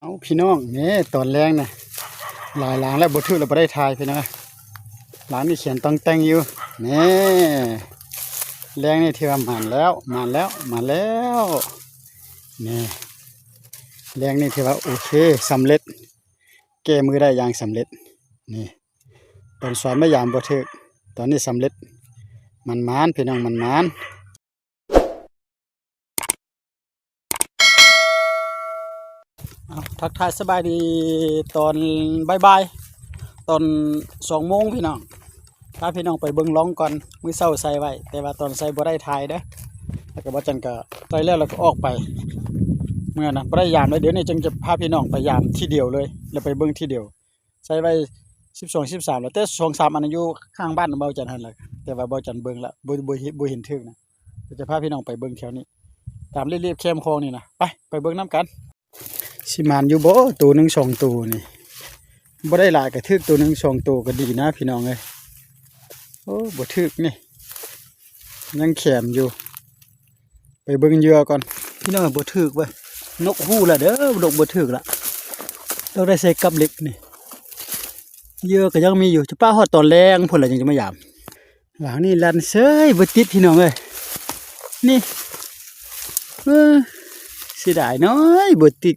ເອົາ ພີ່ນ້ອງ ນີ້ຕອນແລງນະ ຫຼາຍຫຼາງແລ້ວບໍ່ຖືກ ແລ້ວບໍ່ໄດ້ຖ່າຍ ພີ່ນ້ອງ. ຫຼາງນີ້ຂຽນຕ້ອງແຕ່ງຢູ່ ນີ້ ແລງນີ້ຖືວ່າໝານແລ້ວ ໝານແລ້ວ ໝານແລ້ວ ນີ້ ແລງນີ້ຖືວ່າໂອເຄ ສຳເລັດ ແກ້ມືໄດ້ຢ່າງສຳເລັດ ນີ້ ຕອນສອນມາຢາມບໍ່ຖືກ ຕອນນີ້ສຳເລັດ ໝານໆ ພີ່ນ້ອງ ໝານໆ. ເອົາ ທັກທາຍສະບາຍດີຕອນບ່າຍໆ ຕອນສອງໂມງ ພີ່ນ້ອງ ພາພີ່ນ້ອງໄປເບິ່ງລ່ອງກ່ອນ. ມື້ເຊົ້າໃສ່ໄວ້ ແຕ່ວ່າຕອນໃສ່ບໍ່ໄດ້ຖ່າຍເດີ້ ແລ້ວກໍບໍ່ຈັນກໍໃສ່ແລ້ວ ແລ້ວກໍອອກໄປເມືອນະ ບໍ່ໄດ້ຢາມເລີຍ. ດຽວນີ້ຈຶ່ງຈະພາພີ່ນ້ອງໄປຢາມທີດຽວເລີຍ ແລ້ວໄປເບິ່ງທີດຽວ. ໃສ່ໄວ້ສິບສອງ ສິບສາມ ແລ້ວ ແຕ່ສອງສາມອັນນັ້ນຢູ່ຂ້າງບ້ານເບົາຈັນຫັ້ນລະ ແຕ່ວ່າເບົາຈັນເບິ່ງລະ ບໍ່ ບໍ່ ບໍ່ເຫັນຖືກນະ. ດຽວຈະພາພີ່ນ້ອງໄປເບິ່ງແຖວນີ້ ຕາມເລບໆແຄມຄອງນີ້ນະ ໄປ ໄປເບິ່ງນຳກັນ. ຊິໝານຢູ່ບໍ່ ໂຕໜຶ່ງສອງໂຕນີ້ ບໍ່ໄດ້ຫຼາຍກໍຖືກໂຕໜຶ່ງສອງໂຕກໍດີນະ ພີ່ນ້ອງເອີຍ. ໂອ້ ບໍ່ຖືກນີ້ ຍັງແຂມຢູ່ ໄປເບິ່ງເຫຍື່ອກ່ອນ ພີ່ນ້ອງ. ບໍ່ຖືກເວີຍ ນົກຮູ້ລະເດີ ນົກບໍ່ຖືກລະ ຕ້ອງໄດ້ໃສ່ກັບເຫຼັກນີ້. ເຫຍື່ອກໍຍັງມີຢູ່ ຈະປະຮອດຕອນແລງພຸ້ນລະ ຈັ່ງຈະມາຢາມ. ຫຼັງນີ້ລັ່ນເສີຍ ບໍ່ຕິດ ພີ່ນ້ອງເອີຍ ນີ້ ເອີ ເສຍດາຍນ້ອຍ ບໍ່ຕິດ.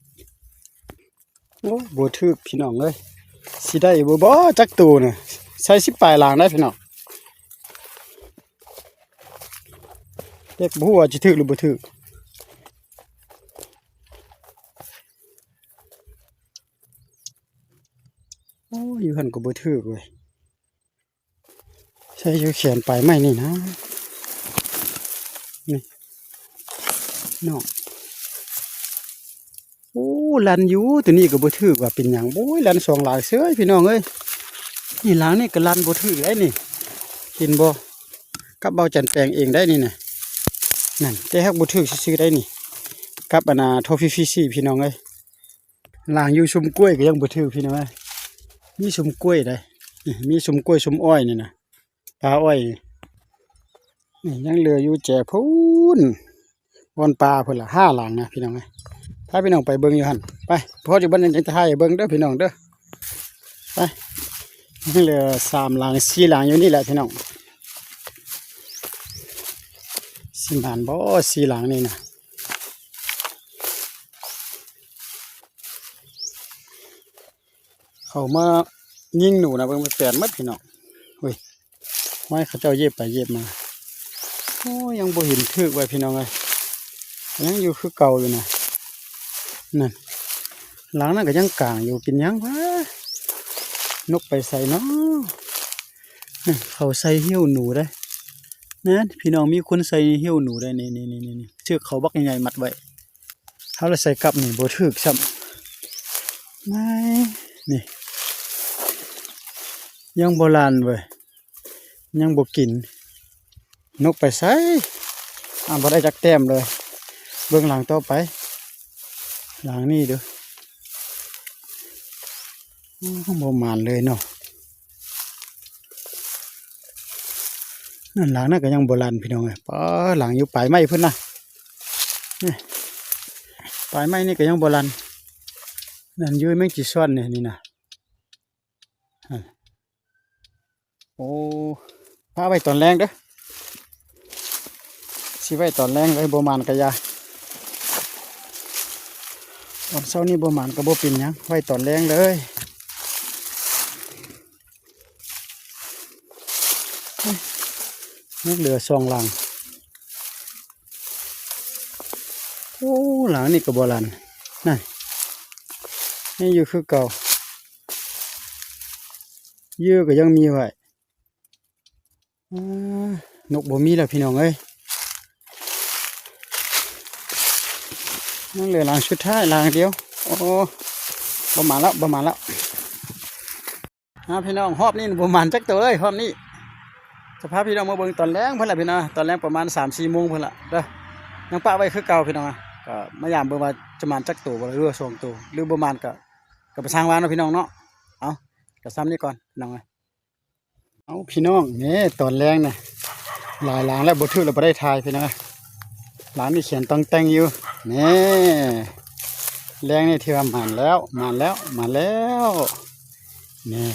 ໂອ້ ບໍ່ຖືກ ພີ່ນ້ອງເອີຍ ຊິໄດ້ບໍ່ ບໍ່ຈັກໂຕນະ. ໃສ່ສິບປາຍຫຼັງໄດ໋ ພີ່ນ້ອງ ແຕ່ບໍ່ຮູ້ວ່າຊິຖືກຫຼືບໍ່ຖືກ. ໂອ້ຍ ຢູ່ຫັ້ນກໍບໍ່ຖືກເວີຍ ໃສ່ຢູ່ແຂນປາຍໄມ້ນີ້ນະ ນີ້ເນາະ. ໂອ້ ລັ່ນຢູ່ ໂຕນີ້ກໍບໍ່ຖືກວ່າເປັນຫຍັງ. ໂອ້ຍ ລັ່ນສອງຫຼັງເສີຍ ພີ່ນ້ອງເອີຍ. ນີ້ຫຼັງນີ້ກໍລັ່ນບໍ່ຖືກໄດ໋ນີ້ ເຫັນບໍ່ ກັບເບົາຈັນແປງເອງໄດ໋ນີ້ນະ. ນັ້ນ ແຕ່ຫາກບໍ່ຖືກຊື່ໆໄດ໋ນີ້ ກັບອັນນ່າ ໂທຟີຟີຊີ ພີ່ນ້ອງເອີຍ. ລ່າງຢູ່ຊຸມກ້ວຍກໍຍັງບໍ່ຖືກ ພີ່ນ້ອງເອີຍ. ມີຊຸມກ້ວຍໄດ໋ ນີ້ ມີຊຸມກ້ວຍຊຸມອ້ອຍນີ້ນະ ປ່າອ້ອຍນີ້ ຍັງເຫຼືອຢູ່ແຈພຸ້ນ ບ່ອນປ່າພຸ້ນລະ ຫ້າຫຼັງນະ ພີ່ນ້ອງເອີຍ. ພາພີ່ນ້ອງໄປເບິ່ງຢູ່ຫັ້ນ ໄປ ພໍຢູ່ບ່ອນນັ້ນຈັ່ງຈະຖ່າຍໃຫ້ເບິ່ງເດີ ພີ່ນ້ອງເດີ ໄປ. ຍັງເຫຼືອສາມຫຼັງ ສີ່ຫຼັງຢູ່ນີ້ແຫຼະ ພີ່ນ້ອງ. ຊິໝານບໍ່ ສີ່ຫຼັງນີ້ນະ. ເຂົາມາຍິງໜູນະ ເບິ່ງມັນແປນໝົດ ພີ່ນ້ອງ. ໂອ້ຍ ໄມ້ເຂົາເຈົ້າເຢັບໄປເຢັບມາ. ໂອ້ຍ ຍັງບໍ່ເຫັນຖືກເວີຍ ພີ່ນ້ອງເອີຍ ຍັງຢູ່ຄືເກົ່າຢູ່ນະ. ນັ້ນ ຫຼັງນັ້ນກໍຍັງກາງຢູ່ ເປັນຫຍັງວະ ນົກໄປໃສເນາະ. ນັ້ນ ເຂົາໃສ່ຫິ້ວໜູໄດ໋ ນັ້ນ ພີ່ນ້ອງ ມີຄົນໃສ່ຫິ້ວໜູໄດ໋ ນີ້ໆໆ ເຊືອກເຂົາບັກໃຫຍ່ໆມັດໄວ້. ເຮົາລະໃສ່ກັບນີ້ບໍ່ຖືກຊ້ຳ ນາຍ ນີ້ ຍັງບໍ່ລັ່ນເວີຍ ຍັງບໍ່ກິນ. ນົກໄປໃສ ອາ ບໍ່ໄດ້ຈັກແຕ້ມເລີຍ. ເບິ່ງຫຼັງຕໍ່ໄປ ຫຼັງນີ້ເດີ້ ໂອ້ ບໍ່ໝານເລີຍເນາະ. ນັ້ນ ຫຼັງນັ້ນກໍຍັງບໍ່ລັ່ນ ພີ່ນ້ອງເອີຍ. ປາ ຫຼັງຢູ່ປາຍໄມ້ພຸ້ນນະ ນີ້ ປາຍໄມ້ນີ້ກໍຍັງບໍ່ລັ່ນ. ນັ້ນ ຢູ່ແມງຈີຊອນນີ້ ນີ້ນະ ໂອ້ ປະໄວ້ຕອນແລງເດີ້ ຊິໄວ້ຕອນແລງເລີຍ ບໍ່ໝານກະຢ່າ. ຕອນເຊົ້ານີ້ບໍ່ໝານກໍບໍ່ເປັນຫຍັງ ໄວ້ຕອນແລງເລີຍ. ຍັງເຫຼືອສອງຫຼັງ. ໂອ້ ຫຼັງນີ້ກໍບໍ່ລັ່ນ ນັ້ນ ຍັງຢູ່ຄືເກົ່າ ເຫຍື່ອກໍຍັງມີໄວ້. ອ່າ ນົກບໍ່ມີແລ້ວ ພີ່ນ້ອງເອີຍ. ຍັງເຫຼືອຫຼັງສຸດທ້າຍ ຫຼັງດຽວ. ໂອ້ ບໍ່ໝານແລ້ວ ບໍ່ໝານແລ້ວ. ອ່າ ພີ່ນ້ອງ ຮອບນີ້ບໍ່ໝານຈັກໂຕເລີຍ ຮອບນີ້. ຈະພາພີ່ນ້ອງມາເບິ່ງຕອນແລງເພິ່ນລະ ພີ່ນ້ອງ ຕອນແລງປະມານສາມສີ່ໂມງເພິ່ນລະເດີ້. ຍັງປະໄວ້ຄືເກົ່າ ພີ່ນ້ອງ ກໍມາຢາມເບິ່ງວ່າຈະໝານຈັກໂຕບໍ່ ຫຼືວ່າສອງໂຕ ຫຼືບໍ່ໝານກໍ ກໍໄປຊ່າງວ່າເນາະ ພີ່ນ້ອງເນາະ. ເອົາ ກໍຊ່ຳນີ້ກ່ອນ ພີ່ນ້ອງເອີຍ. ເອົາ ພີ່ນ້ອງ ນີ້ຕອນແລງນະ ຫຼາຍຫຼັງແລ້ວບໍ່ຖືກ ແລ້ວບໍ່ໄດ້ຖ່າຍ ພີ່ນ້ອງ. ຫຼັງນີ້ຂຽນຕ້ອງແຕ່ງຢູ່ ນີ້ ແລງນີ້ຖືວ່າໝານແລ້ວ ໝານແລ້ວ ໝານແລ້ວ ນີ້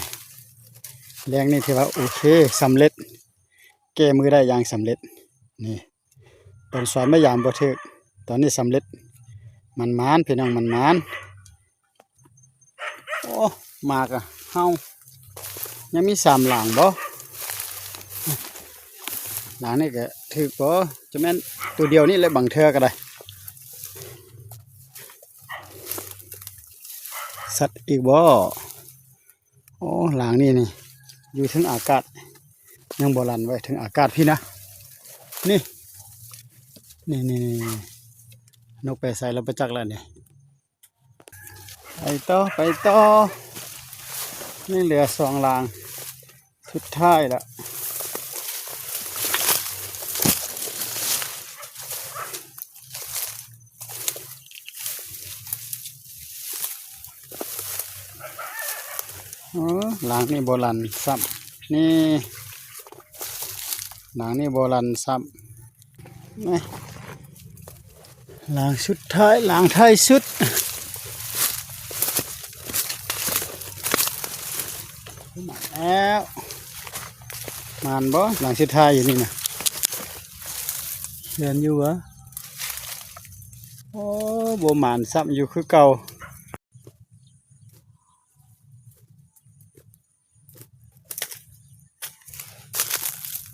ແລງນີ້ຖືວ່າໂອເຄ ສຳເລັດ ແກ້ມືໄດ້ຢ່າງສຳເລັດ ນີ້ ຕອນສອນມາຢາມບໍ່ຖືກ ຕອນນີ້ສຳເລັດ ໝານໆ ພີ່ນ້ອງ ໝານໆ. ໂອ້ ໝາກະເຫົ່າ ຍັງມີສາມຫຼັງບໍ່? ຫຼັງນີ້ກະຖືກບໍ່? ຈະແມ່ນໂຕດຽວນີ້ແຫຼະ ບາງເທື່ອກະໄດ້ ສັດອີກບໍ່? ໂອ້ ຫຼັງນີ້ນີ້ ຢູ່ເທິງອາກາດ ຍັງບໍ່ລັ່ນໄວ້ເທິງອາກາດພີ້ນະ ນີ້ ນີ້ໆໆ ນົກໄປໃສແລ້ວບໍ່ຈັກແລ້ວນີ້. ໄປຕໍ່ ໄປຕໍ່ ຍັງເຫຼືອສອງຫຼັງ ສຸດທ້າຍລະ ເອີ ຫຼັງນີ້ບໍ່ລັ່ນຊ້ຳ ນີ້ ຫຼັງນີ້ບໍ່ລັ່ນຊ້ຳ ນີ້ ຫຼັງສຸດທ້າຍ ຫຼັງທ້າຍສຸດ ມາແລ້ວ ໝານບໍ່? ຫຼັງສຸດທ້າຍຢູ່ນີ້ນະ ເຫັນຢູ່ຫວາ? ໂອ້ ບໍ່ໝານຊ້ຳ ຢູ່ຄືເກົ່າ.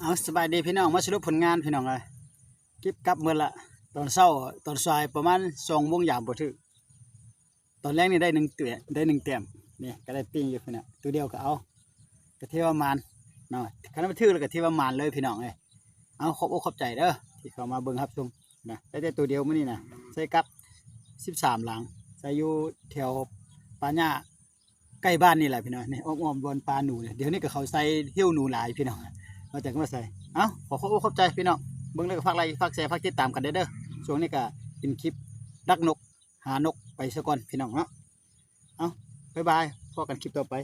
ເອົາ ສະບາຍດີພີ່ນ້ອງ ມາສະຫຼຸບຜົນງານພີ່ນ້ອງເອີຍ ເກັບກັບໝົດລະ ຕອນເຊົ້າ ຕອນສາຍປະມານສອງໂມງ ຢາມບໍ່ຖືກ ຕອນແລງນີ້ໄດ້ໜຶ່ງແຕ້ມ ໄດ້ໜຶ່ງແຕ້ມ ນີ້ກະໄດ້ປີ້ງຢູ່ພີ່ນ້ອງ ໂຕດຽວກະເອົາ ກະຖືວ່າໝານເນາະ ຄັນວ່າຖືກລະກະຖືວ່າໝານເລີຍພີ່ນ້ອງເອີຍ. ເອົາ ຂອບອົກຂອບໃຈເດີ ທີ່ເຂົ້າມາເບິ່ງຮັບຊົມນະ ໄດ້ແຕ່ໂຕດຽວມື້ນີ້ນະ ໃສ່ກັບສິບສາມຫຼັງ ໃສ່ຢູ່ແຖວປ່າຫຍ້າ ໃກ້ບ້ານນີ້ແຫຼະພີ່ນ້ອງ ນີ້ອ້ອມໆບ່ອນປ່າໜູນີ້ ດຽວນີ້ກະເຂົາໃສ່ເຫື່ອໜູຫຼາຍພີ່ນ້ອງ ເອົາແຕ່ກະມາໃສ່ ເອົາ ຂໍຂອບອົກຂອບໃຈພີ່ນ້ອງ ເບິ່ງແລ້ວກະຝາກໄລຄ໌ ຝາກແຊ ຝາກຕິດຕາມກັນແດ່ເດີ ຊ່ວງນີ້ກະເປັນຄລິບດັກນົກ ຫານົກໄປຊະກ່ອນພີ່ນ້ອງເນາະ ເອົາ ບາຍບາຍ ພໍ້ກັນຄລິບຕໍ່ໄປ.